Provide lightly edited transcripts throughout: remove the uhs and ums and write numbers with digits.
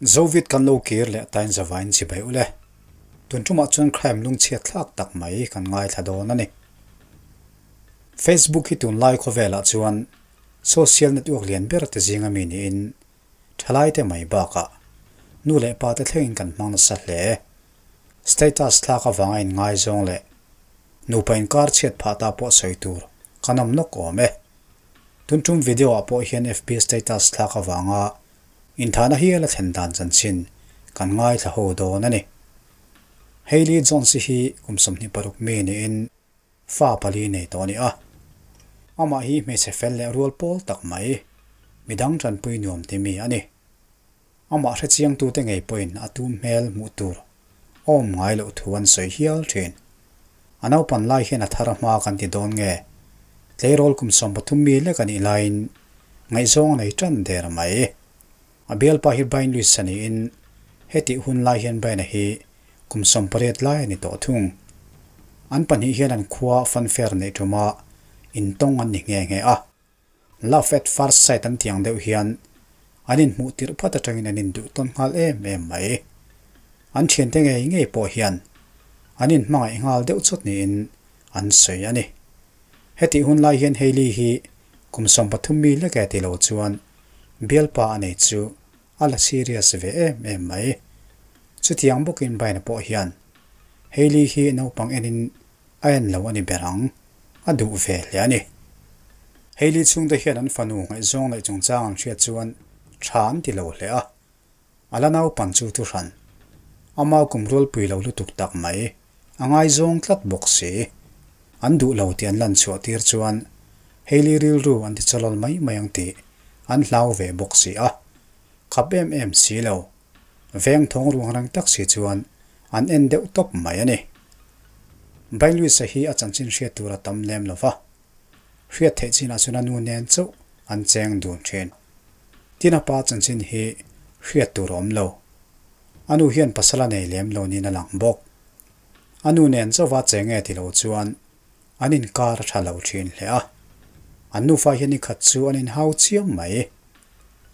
Zovit kan lo kir leh tain zavain chibai ule. Tun tumah chuan crime lungchhiat thlak tak mai kan ngaithla dawn a ni. Facebook hi tunlai khawvelah chuan social network lian ber te zinga mi niin thalai te mai bakah nu leh pa te thlengin kan hmang nasa hle. Status thlak avanga inngaizawng leh nupa inkar chhiat phah ta pawh sawi tur kan awm nawk awm e. Tun tum video ah pawh hian FB status thlak avanga inthahna hial a thlen dan chanchin kan ngaithla ho dawn a ni. Hailey Jones-i hi kum 26 mi niin fa pali nei tawh a ni a. Amah hi hmeichhe fel leh rual pawl tak mai, midang tanpui nuam ti mi a ni. Amah hrechiangtute ngei pawhin a tum hmel hmuh tur a awm ngai loh thu an sawi hial thin. A naupan lai hian a thar a hma kan ti dawn nge? Tleirawl kum 13 mi lek a nih laiin ngaihzawng a nei tan der mai. A bialpa hi Brian Lewis a niin hetih hun lai hian Brian-a hi kum 18 lai a ni tawh thung. An pahnih hian an khua funfair neih tuma intawng an ni nghe nghe a. Love at first sight an tiang deuh hian an inhmuh tirh phat atangin an induh tawn nghal em em mai. An thiante ngei ngei pawh hian an inhmangaih nghal deuh chawt niin an sawi a ni. Hetih hun lai hian Hailey hi kum 13 mi lek e ti lo chuan bialpa a nei chu a la serious ve em em mai. Chutiang bawkin Brian-a pawh hian Hailey hi naupang enin a en lo a ni ber ang, a duh ve hle a ni. Hailey chhungte hian an fanu ngaihzawng neih chungchang an hriat chuan tha an ti lo hle a. A la naupan chu thu hran. Ama kum rualpui lo lutuk tak mai, a ngaizawng tlat bawk si. An duh lo tih an lan chhuah tir chuan Hailey rilru an ti chawlawl mai mai ang tih an hlau ve bawk si a. Khap em em si lo. Veng thawng ruang reng tak si chuan an en deuh tawp mai a ni. Brian Lewis-a hi a chanchin hriat tur a tam lem lo va. Hriat theih chinah chuan a nu nen chauh an cheng dun thin. Tin a pa chanchin hi hriat tur a awm lo. A nu hian pasal a nei lem lo niin a lang bawk. A nu nen chauhva cheng nge ti lo chuan an inkar a tha lo thin hle a. An nufa hian ni khat chu an inhau chiang mai.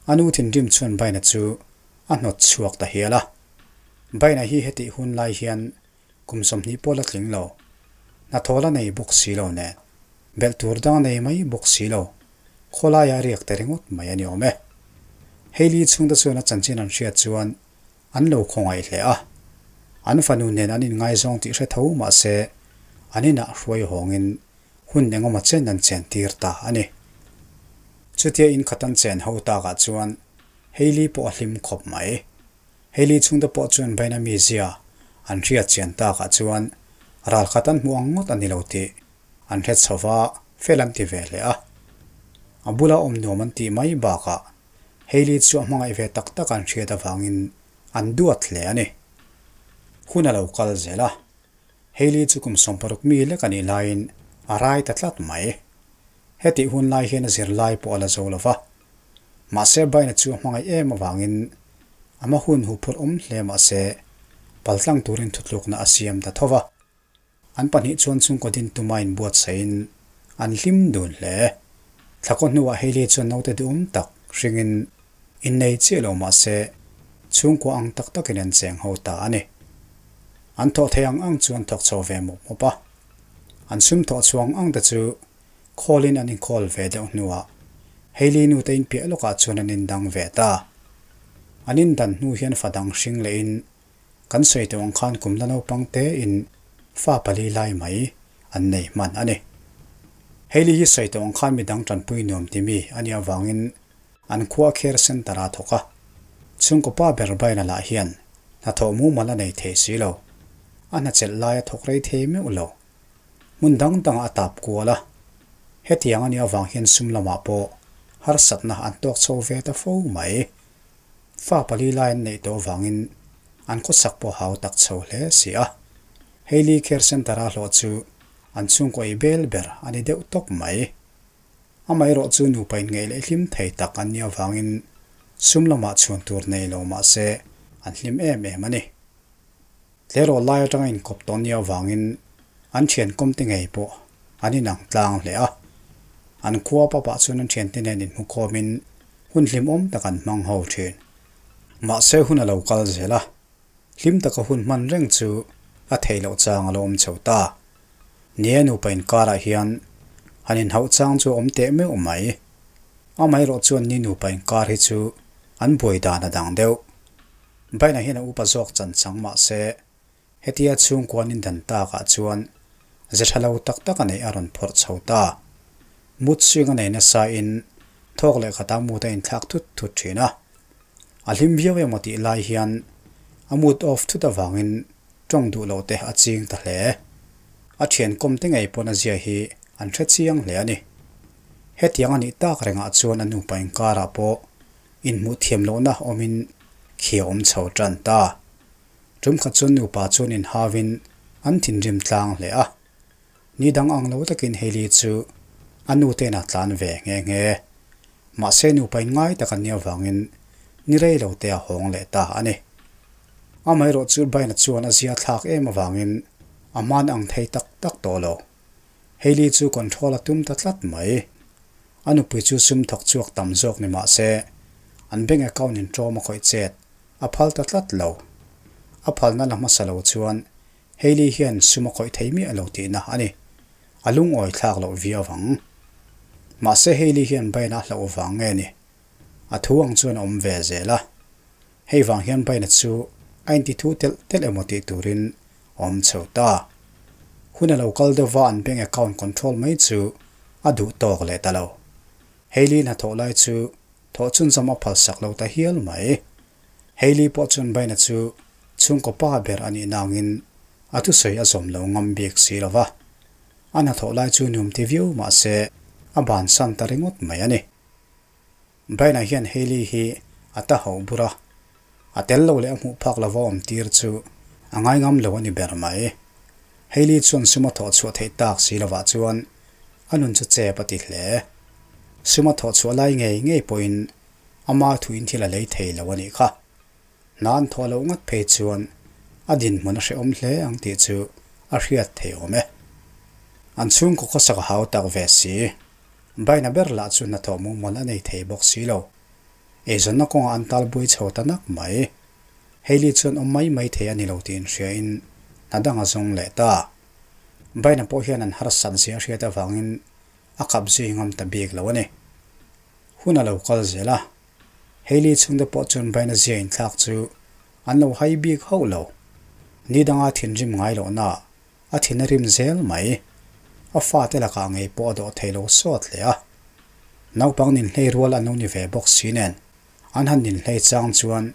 A nu thinrim chuan Brian-a chu a hnawt chhuak ta hial a. Brian-a hi hetih hun lai hian kum 20 pawh la tling lo. Hnathawh la nei bawk si lo nen. Belh tur dang nei mai bawk si lo. Khawlaia riak te ringawt mai a ni awm e. Hailey chhungte chuan a chanchin an hriat chuan an lo khawngaih hle a. An fanu nen an inngaizawng tih hre tho mah se an inah hruai hawngin hun engemaw chen an chen tir ta a ni. Chutia inkhat an chen ho takah chuan Hailey pawh a hlim khawp mai. Hailey chhungte pawh chuan Brian-a mizia an hriat chian takah chuan ralkhat an hmuh ang ngawt a ni lo tih an hre chho va, fel an ti ve hle a. A bula awm nuam an tih mai bakah Hailey chu a hmangaih ve tak tak an hriat avangin an duat hle a ni. Hun a lo kal zel a, Hailey chu kum 60 mi lek a nih laiin a rai ta tlat mai. Hetih hun lai hian a zirlai pawh a la zo lo va. Mahse Brian-a chu a hmangaih em avangin ama hun hu phurh awm hle mahse paltlang turin thutlukna a siam ta tho va. An pahnih chuan chhungkaw din tuma inbuatsaihin an hlim dun hle. Thlakaw hnuah Hailey chuan naute duhawm tak hringin innei chiah lo mahse chhungkua ang tak takin an cheng ho ta a ni. An thawh thei ang ang chu an thawk chho ve mawp mawp a. An sum thawh chhuang ang te chu khawlin an inkhawl ve deuh hnuah Hailey nu te inpiah lawkah chuan an indang ve ta. An indan hnu hian fa dang hring lehin kan sawi tawh ang khan kum la naupang te in fa pali lai mai an nei hman a ni. Hailey hi sawi tawh ang khan midang tanpui nuam ti mi a nih avangin an khua care center a thawk a. Chhungkaw pa ber Brian-a lah hian hnathawh mumal a nei thei si lo. A hnachelh lai a thawk rei thei meuh lo. Hmun dang dang a tap kual a. Hetiang a nih avang hian sum lamah pawh harsatna an tawk chho ve ta fo mai. Fa pali lai an neih tawh avangin an khawsak pawh hau tak chho hle si a. Hailey Care Center-a hlawh chu an chhungkaw ei bel ber a ni deuh tawp mai. Amaherawh chu nupa inngeih leh hlim thei tak an nih avangin sum lamah chhuan tur nei lo mah se an hlim em em a ni. Tleirawl lai atanga inkawp tawh nia avangin an thian kawmte ngei pawh an inang tlang hle a. An khua papah chuan an thiante nen inhmukhawmin hun hlimawm tak an hmang ho thin. Mahse hun a lo kal zel a, hlim taka hun hman reng chu a theih loh chang a lo awm chho ta. Nia nupa inkarah hian han inhauh chang chu a awm teh meuh mai. Amaherawh chuan ni nupa inkar hi chu an buai dan a dang deuh. Baina hian a upa zawk chan chang mahse Hetia chhungkuan indan takah chuan ze tha lo tak tak a neih a rawn phawrh chho ta. Mut swing a nei nasa in thawk leh khatah mut a inthlak thut thut thin a. A hlim viau emaw tih lai hian a mut off thut avangin tawng duh loh te a ching ta hle. A thian kawm te ngei pawn a zia hi an hre chiang hle a ni. Hetiang a nih tak rengah chuan a nupa inkarah pawh inhmuh thiam lohna awmin khi a awm chho tan ta. Tumkhat chuan nupa chuan inhauin an thinrim tlang hle a. Ni dang ang lo takin Hailey chu a nu te inah tlan ve nghe nghe. Mahse nupa in ngai tak an nih avangin ni rei lo te a hawng leh ta a ni. Amaherawh chu Brian-a chuan a zia thlak em avangin a hman ang thei tak tak tawh lo. Hailey chu control a tum ta tlat mai. A nupui chu sum thawk chhuak tam zawk ni mahse an bank account in ṭawm a khawih chet A phal ta tlat lo. A phalna la hmasa lo chuan Hailey hian sum a khawih thei miah lo tihna a ni. A lungawi thlak loh viau ang. Mahse Hailey hian Brian-a hlauh vang nge ni? A thu ang chuan a awm ve zel a. Hei vang hian Brian-a chu a inti thu telh telh emaw tih turin a awm chho ta. Hun a lo kal deuh va an bank account control mai chu a duh tawk leh ta lo. Hailey hnathawh lai chu Thawh chhunzawm a phalsak lo ta hial mai. Hailey pawh chuan Baina chu chhungkaw pa ber a nih nangin a thusawi a zawm lo ngam bik si lo va. A hnathawh lai chu nuam ti viau mah se a bansan ta ringawt mai a ni. Baina hian Hailey hi a ta hauh bur a, a tel lo leh a hmuh phak lova awm tir chu a ngai ngam lo a ni ber mai. Hailey chuan sum a thawh chhuah theih tak si lovah chuan A nun chu chep a ti hle. Suma thawh chhuah lai ngei ngei pawhin ama thuin thil a lei thei lo a nih kha. Hna an thawh loh ngat phei chuan a dinhmun a hrehawm hle ang tih chu a hriat thei awm e. An chhungkaw khawsak a hau tak ve si. Baina ber lah chu hnathawh mumal a nei thei bawk si lo. Eizawnna kawngah an tal buai chho ta nak mai. Hailey chuan awm mai mai thei a ni lo tih inhriain hna dang a zawng leh ta. Baina pawh hian an harsat zia a hriat avangin a kap zui ngam ta bik lo a ni. Hun a lo kal zel a, Hailey chhungte pawh chuan Baina zia inthlak chu an lo hai bik hauh lo. Ni danga thinrim ngai lohna a thin a rim zel mai. A fate lakah ngei pawh a dawh thei lo sawt hle a. Naupang ninhlei rual an lo ni ve bawk si nen an han ninhlei chang chuan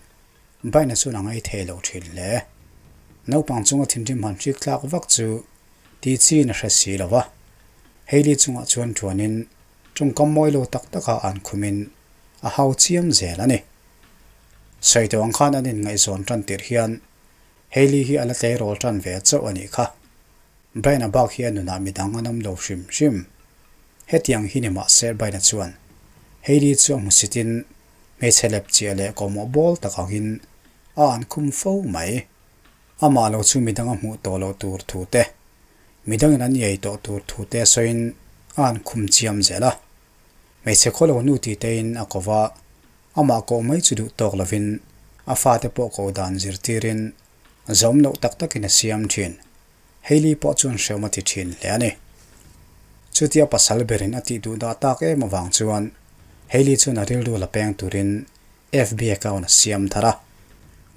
Baina chuan a ngaithei lo thin hle. Naupang chunga thinrim han hrik tlak vak chu ti chiin a hre si lo va. Hailey chungah chuan tuanin tawngkam mawi lo tak taka an khumin a hau chiam zel a ni. Sawi tawh ang khan an inngaihzawn tan tirh hian Hailey hi a la tleirawl tan ve chauh a nih kha. Brian-a bak hi a nunah midang an awm lo hrim hrim. Hetiang hi ni mahse Brian-a chuan Hailey chu a hmusitin Hmeichhe lep chiah leh kawhmawh bawl tak angin a an khum fo mai. Amah lo chu midang a hmuh tawh loh tur thu te, midangin an iai tawh tur thu te sawiin a an khum chiam zel a. Hmeichhe khaw lo nu ti tein a ko va, amah koh mai chu duh tawk lovin a fate pawh koh dan zirtirin zawm loh tak takin a siam thin. Hailey pawh chuan hrehawm a ti thin hle a ni. Chutia pasal berin a tih duh dah tak em avang chuan Hailey chuan a rilru la peng turin FB account a siam thar a,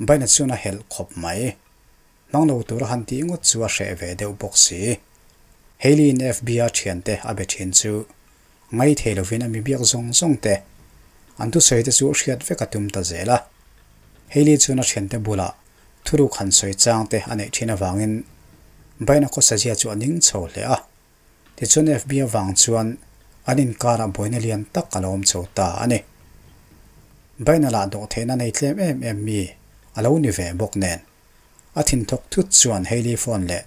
Baina chuan a helh khawp mai. Hmang lo tura han tih ngawt chu a hreh ve deuh bawk si. Hailey-in FB-a thiante a be thin chu ngai thei lovin a mi biak zawng zawng te an thusawi te chu hriat vek a tum ta zel a. Hailey chuan a thiante bulah Thuruk han sawi chang te a neih thin avangin Baina khawsazia chu a ning chho hle a. Tichuan FB avang chuan an inkarah buaina lian tak a lo awm chho ta a ni. Baina lah dawhtheihna nei tlem em em mi a lo ni ve bawk nen a thinthawk thut chuan Hailey phone leh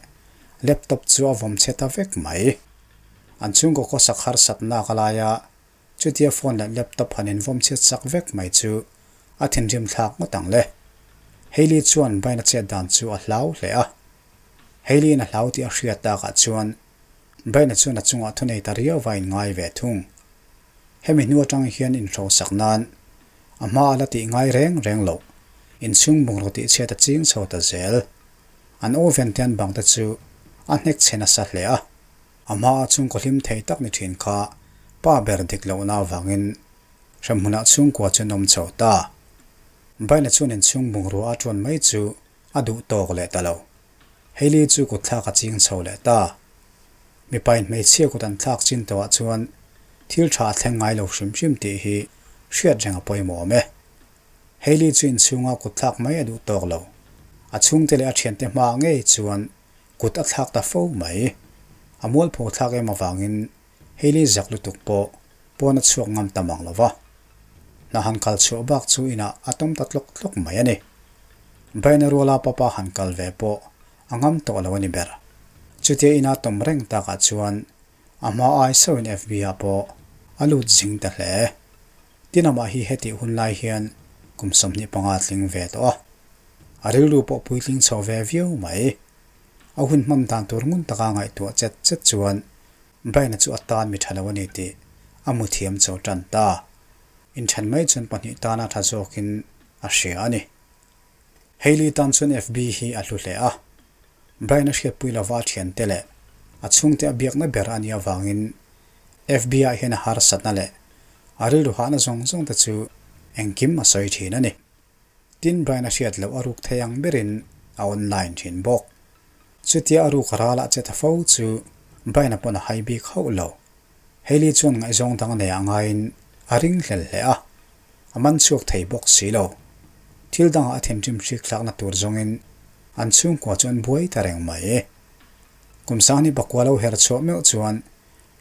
laptop chu a vawm chhe ta vek mai. An chhungkaw khawsak harsatnak a laia Chutia phone leh laptop han invawm chhiat sak vek mai chu a thinrim thlak ngawt ang le. Hailey chuan Brian-a chet dan chu a hlau hle a. Hailey-in a hlau tih a hriat takah chuan Brian-a chuan a chungah thunei ta riau va inngai ve thung. Hemi hnu atang hian inhrosak nan a hma a la tih ngai reng reng loh. Inchhung bungraw tihchhiat a ching chho ta zel. An oven te an bang te chu a hnek chhe nasa hle a. A hmaa chhungkaw hlim thei tak ni thin kha pa ber dik lohna avangin hremhmunah chhungkua chu an awm chho ta. Baina chuan inchhung bungrua a tuan mai chu a duh tawk leh ta lo. Hailey chu kut thlak a ching chho leh ta. Mipain hmeichhia kut an thlak chin tawhah chuan thil tha a thleng ngai lo hrim hrim tih hi hriat reng a pawimawh awm e. Hailey chu inchhunga kut thlak mai a duh tawk lo. A chhungte leh a thiante hmaah ngei chuan kut a thlak ta fo mai. A mualpho thlak em avangin Hailey zak lutuk pawh pawn a chhuak ngam ta mang lo va. Hna han kal chhuah bak chu inah a tawm ta tlawk tlawk mai a ni. Baina ruala papa han kal ve pawh a ngam tawh lo a ni ber. Chutia ina tawm reng takah chuan a hma ai sauhin FB-ah pawh a lut zing ta hle. Tin amah hi hetih hun lai hian kum 25 tling ve tawh a. A rilru pawh puitling chho ve viau mai. A hun hman dan tur ngun taka ngaihtuah chet chet chuan Brian-a chu a tan mi tha lo a ni tih a hmu thiam chho tan ta. Inthen mai chuan pahnih tana tha zawkin a hria a ni. Hailey tan chuan FB hi a hlu hle a. Brian-a hriatpui lova a thiante leh a chhungte a biakna ber a nih avangin FB-ah hian a harsatna leh a rilru hahna zawng zawng te chu engkim a sawi thin a ni. Tin, Brian-a hriat loh a ruk thei ang berin a online thin bawk. Chutia a ruk ralah che ta fo chu Brian-a pawn a hai bik hauh lo. Hailey chuan ngaihzawng dang nei ah ngaiin a ring hlel hle a, a man chhuak thei bawk si lo. Thil dangah a thinrim hrik thlakna tur zawngin an chhungkua chu an buai ta reng mai. Kum sang ni pakua lo her chhuah meuh chuan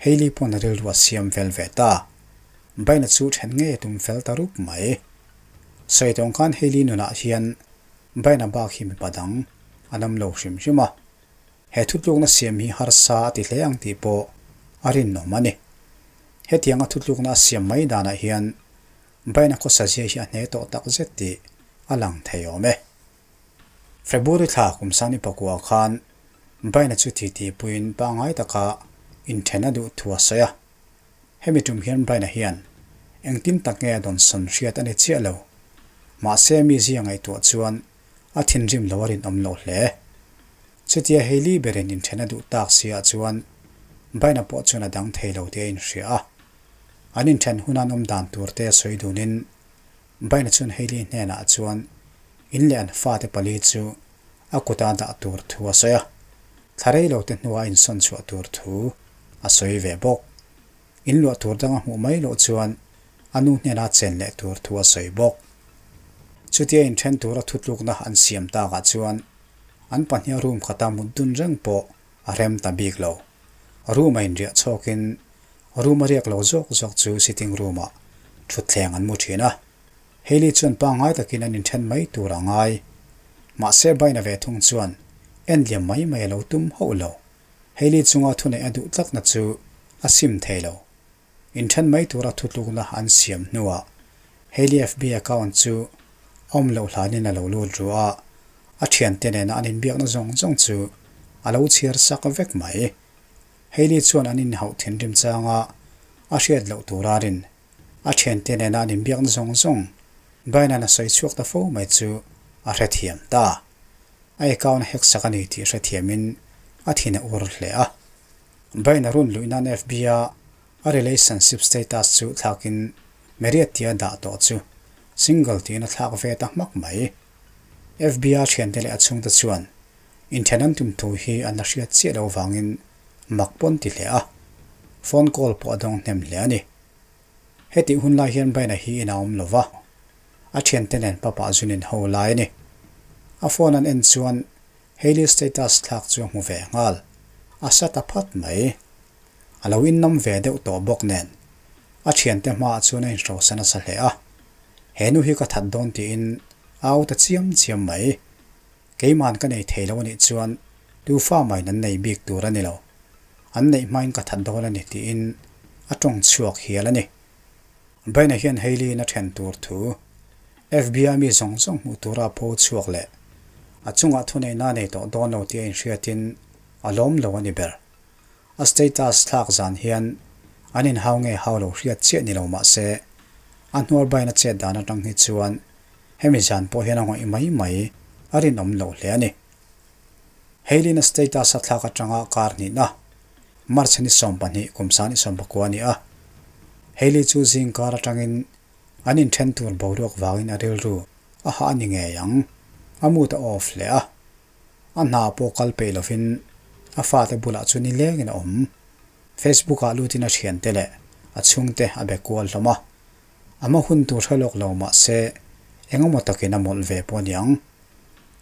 Hailey pawn a rilru a siam vel ve ta. Brian-a chu then ngei a tum fel ta rup mai. Sawi tawng khan Hailey nunah hian Brian-a bak hi mipa dang an awm lo hrim hrim a. He thutlukna siam hi harsa a ti hle ang tih pawh a rinawm a ni. Hetianga thutlukna a siam mai danah hian Brian-a khawsazia hi a hne tawh tak zet tih a lang thei awm e. February thla kum sani pakua khan Brian-a chu titi puiin pangngai taka inthen a duh thu a sawi a. Hemi tum hian Brian-a hian engtin tak nge a dawnsawn hriat a ni chiah lo. Mahse mi zia ngaihtuah chuan a thinrim lo a rinawm loh hle. Chutia Hailey berin inthen a duh tak si ah chuan Brian-a pawh chuan a dang thei lo tih a inhria a. An inthen hun an awm dan tur te sawi dunin Brian-a chuan Hailey hnenah chuan in leh an fate pali chu a kuta dah tur thu a sawi a. Thla rei lo te hnua a insawn chhuah tur thu a sawi ve bawk. In luah tur danga hmuh mai loh chuan a nu hnena chen leh tur thu a sawi bawk. Chutia inthen tura thutlukna an siam takah chuan an pahniha room khata mut dun reng pawh a rem ta bik lo. Room a inriah chhawkin room a riak lo zawk zawk chu sitting room-ah thutthleng an mu thin a. Hailey chuan pangngai takin an inthen mai tur a ngai. Mahse Baina ve thung chuan en liam mai mai a lo tum hauh lo. Hailey chunga thuneih a duh tlatna chu a sim thei lo. Inthen mai tura thutlukna an siam hnuah Hailey FB account chu a awm loh hlanin a lo lut ru a, a thiante nena an inbiakna zawng zawng chu a lo chhiar sak vek mai. Hailey chuan an inhauh thinrim changa a hriat loh tura rin a thiante nena an inbiakna zawng zawng Brian-a'n a sawi chhuak ta fo mai chu a hrethiam ta. A account hack sak a ni tih hrethiamin a thin a ur hle a. Brian-a run luih nan FB-a a relationship status chu thlakin married tia dah tawh chu single tiin a thlak ve ta hmak mai. FB-a thiante leh a chhungte chuan inthen an tum thu hi an la hriat chiah loh vangin mak pawn ti hle a, phone call pawh a dawng hnem hle a ni. Hetih hun lai hian Brian-a hi in a awm lo va, a thiante nen papa zunin ho lai a ni. A phone an en chuan Hailey status thlak chu a hmu ve nghal, a sa ta phat mai. A lo innam ve deuh tawh bawk nen, a thiante hmaah chuan a inhrosa nasa hle a. He nu hi ka that dawn tiin a au ta chiam chiam mai. Keiman ka nei thei lo anih chuan tu fa maiin an nei bik tur a ni lo. An neih hmain ka that dawn a ni tiin a tawng chhuak hial a ni. Brian-a hian Hailey-in a then tur thu FBI mi zawng zawng hmuh tura a pho chhuak leh a chungah thuneihna a nei tawh dawn lo tih a inhriatin a lawm lo a ni ber. A status thlak zan hian an inhau nge hau lo hriat chiah ni lo mah se a hnuar Brian-a chet dan atang hi chuan. Hemi zan pawh hian a ngawih mai mai a rinawm loh hle a ni. Hailey-na status a thlak atanga kar hnihna March ni 12 kum san i 19 a ni a. Hailey chu zing kar atangin an inthen tur boruak vangin a rilru a hah a ni ngei ang. A mood a off hle a. A hna pawh kal peih lovin a fate bulah chu nilengin a awm. Facebook-ah lutin a thiante leh a chhungte a be kual hlawm a. A hma hun tur hre lawk lo mah se engemaw takin a mawlh ve pawh aniang.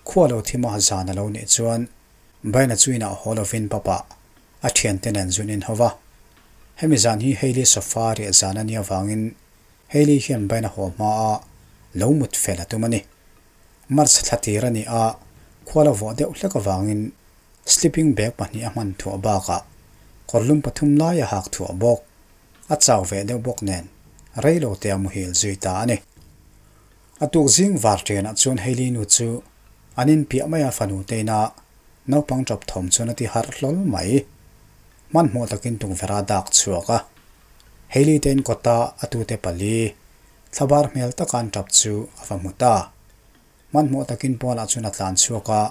Khua lo thim a zan a lo nih chuan Baina chu inah haw lovin papa a thiante nen zun in ho va. Hemi zan hi Hailey sofa riah zan a nih avangin Hailey hian Baina haw hma a lo mut fel a tum a ni. March thla tir a ni a, khua la vawh deuh hlek avangin sleeping bag pahnih a hman thuah bakah kawrlum pathum lai a hak thuah bawk. A chau ve deuh bawk nen rei lo te a muhil zui ta a ni. A tuk zing var ṭianah chuan Hailey nu chu an inpiah mai a fanu te ina naupang ṭap thawm chuan a ti harh hlawl mai. Hmanhmawh takin tukverh a dak chhuak a. Hailey te in kawta a tute pali thlabar hmel taka an ṭap chu a va hmu ta. Hmanhmawh takin pawnah chuan a tlan chhuak a,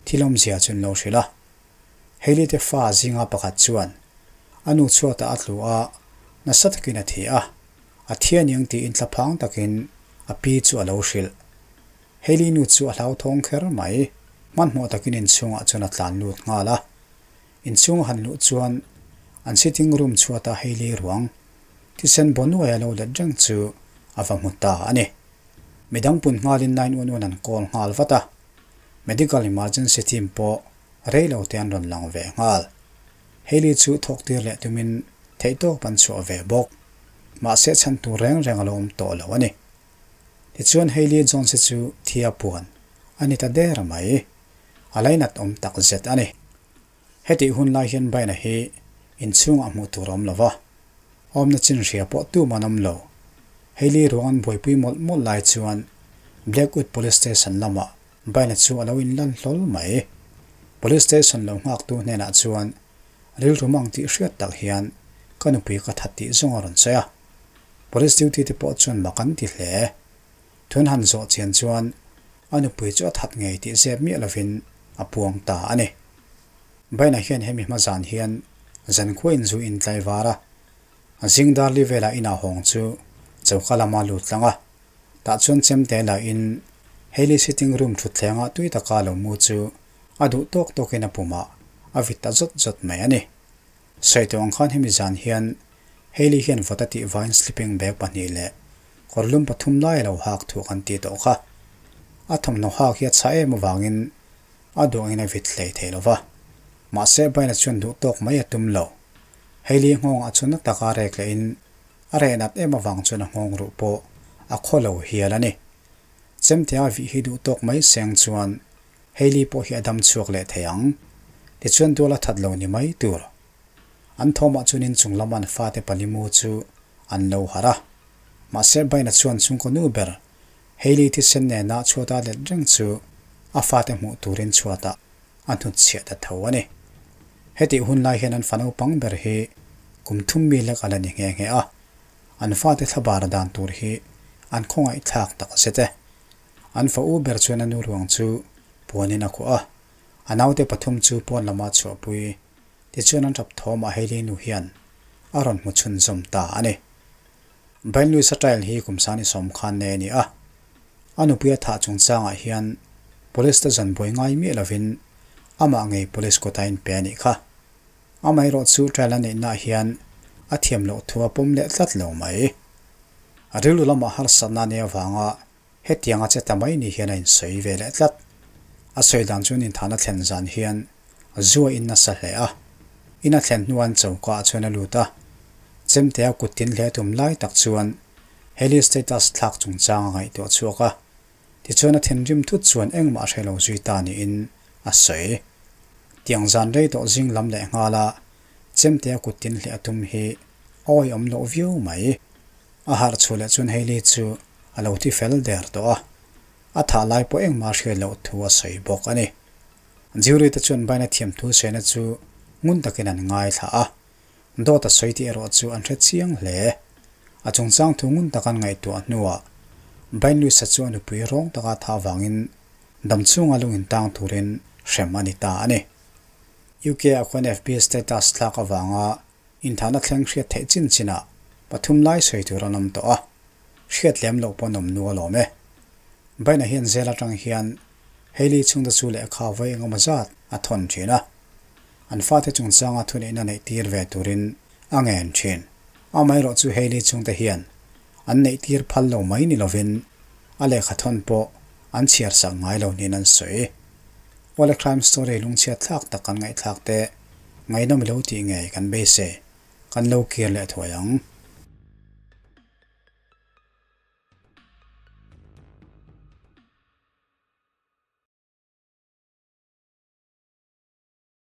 thil awmzia chu an lo hrilh a. Hailey te fa zinga pakhat chuan a nu chhuatah a tlu a, nasa takin a thi a, a thi a niang tiin thlaphang takin a pi chu a lo hrilh. Hailey nu chu a hlauthawng kher mai, hmanhmawh takin inchhungah chuan a tlan lut nghal a. Inchhung a han luh chuan an sitting room chhuata Hailey ruang thisen baw nuai a lo let reng chu a va hmu ta a ni. Midang pun nghalin 911 an call nghal vat a, medical emergency team pawh rei lo te an rawn lang ve nghal. Hailey chu thawk tir leh tumin theihtawp an chhuah ve bawk. Mahse chhan tur reng reng a lo awm tawh lo a ni. Tichuan Hailey Jones-i chu thia puan a ni ta der mai. A lainat awm tak zet a ni. Hetih hun lai hian Baina hi inchhungah hmuh tur a awm lo va, awmna chin hria pawh tum an awm lo. Hailey ruang an buaipui mawlh mawlh lai chuan Blackwood Police Station lamah Baina chu a lo inlan hlawl mai. Police Station lo nghaktu hnenah chuan rilru mang tih hriat tak hian ka nupui ka that tih zawng a rawn sawi a. Police duty te pawh chuan mak an ti hle. Thun han zawh chian chuan a nupui chu a that ngei tih zep miah lovin a puang ta a ni. Baina hian hemi hma zan hian zankhua inzu in tlaivar a, zing dar li velah inah hawng chu choka lama lut tlang a, tah chuan chemte la in Hailey sitting room thutthlengah tui taka lo mu chu a duh tawk tawkin a pumah a vit ta zawt zawt mai a ni. Sawi tawh ang khan hemi zan hian Hailey hian vawt a tih vaiin sleeping bag pahnih leh kawrlum pathum lai a lo hak thuak an tih tawh kha. A thawmhnaw hak hi a chhah em avangin a duangin a vit hlei thei lo va. Mahse Baina chuan duh tawk mai a tum lo. Hailey nghawngah chuan na taka rek lehin a reh nat em avang chuan a nghawng ruh pawh a khaw lo hial a ni. Chemtea vih hi duh tawk mai seng chuan Hailey pawh hi a dam chhuak leh thei ang. Tichuan tual a that lo ni mai tur. An thawmah chuan inchung lama an fate palimu chu an lo harh a. Mahse Baina chuan chhungkaw nu ber Hailey thisen nena chhuata let reng chu a fate hmuh turin chhuatah a hnutchhiah ta tho a ni. Hetih hun lai hian an fa naupang ber hi kum thum mi lek a la ni nghe nghe a, an fate thlabar dan tur hi an khawngaihthlak tak zet e. An fa u ber chuan a nu ruang chu puanin a khuah a, a naute pathum chu pawn lama chhuahpui tichuan an tap thawmah Hailey nu hian a rawn hmu chhunzawm ta a ni. Brian Lewis-a trial hi kum sani sawm khan nei a ni a, a nupui a thah chungchangah hian police te zan buai ngai miah lovin amah ngei police kawta inpe a nih kha. Amaherawh chu trial a neihnaah hian a thiam loh thu a pawm leh tlat lo mai. A rilru lamah harsatna a nei avanga hetianga che ta mai ni hian a insawi ve leh tlat. A sawi dan chuan inthahna thlen zan hian zu a in nasa hle a, in a thlen hnuah an choka ah chuan a lut a, chemte a kut tin hle tum lai tak chuan Hailey status thlak chungchang a ngaihtuah chhuak a, tichuan a thinrim thut chuan engmah a hre lo zui ta niin a sawi. Tiang zan rei tawh zing lam leh nghal a, chemte a kut tin hle a tum hi a awihawm loh viau mai. A harh chhuah leh chuan Hailey chu a lo thi fel der tawh a, a thah lai pawh engmah a hriat loh thu a sawi bawk a ni. Jury te chuan Baina thiam thu saina chu ngun takin an ngaithla a, dawt a sawi tih erawh chu an hre chiang hle. A chungchang thu ngun tak an ngaihtuah hnuah Bain Lewis-a chu a nupui rawng taka tha avangin damchhunga lungin tang turin hrem a ni ta a ni. UK ah khuan FB status thlak avanga inthahna thleng hriat theih chin chinah pathum lai sawi tur an awm tawh a, hriat lem loh pawh an awm nu alawm e. Bain-a hian zel atang hian Hailey chhungte chu lehkha vawi engemaw zat a thawn thin a, an fate chungchanga thuneihna neih tir ve turin a ngen thin. Amaherawh chu Hailey chhungte hian an neih tir phal lo mai ni lovin a lehkha thawn pawh an chhiar sak ngai lo niin an sawi. Awle crime story lungchhiat thlak tak kan ngaihthlak te ngaihnawm i lo tih ngei kan beisei kan lo kir leh thuai ang.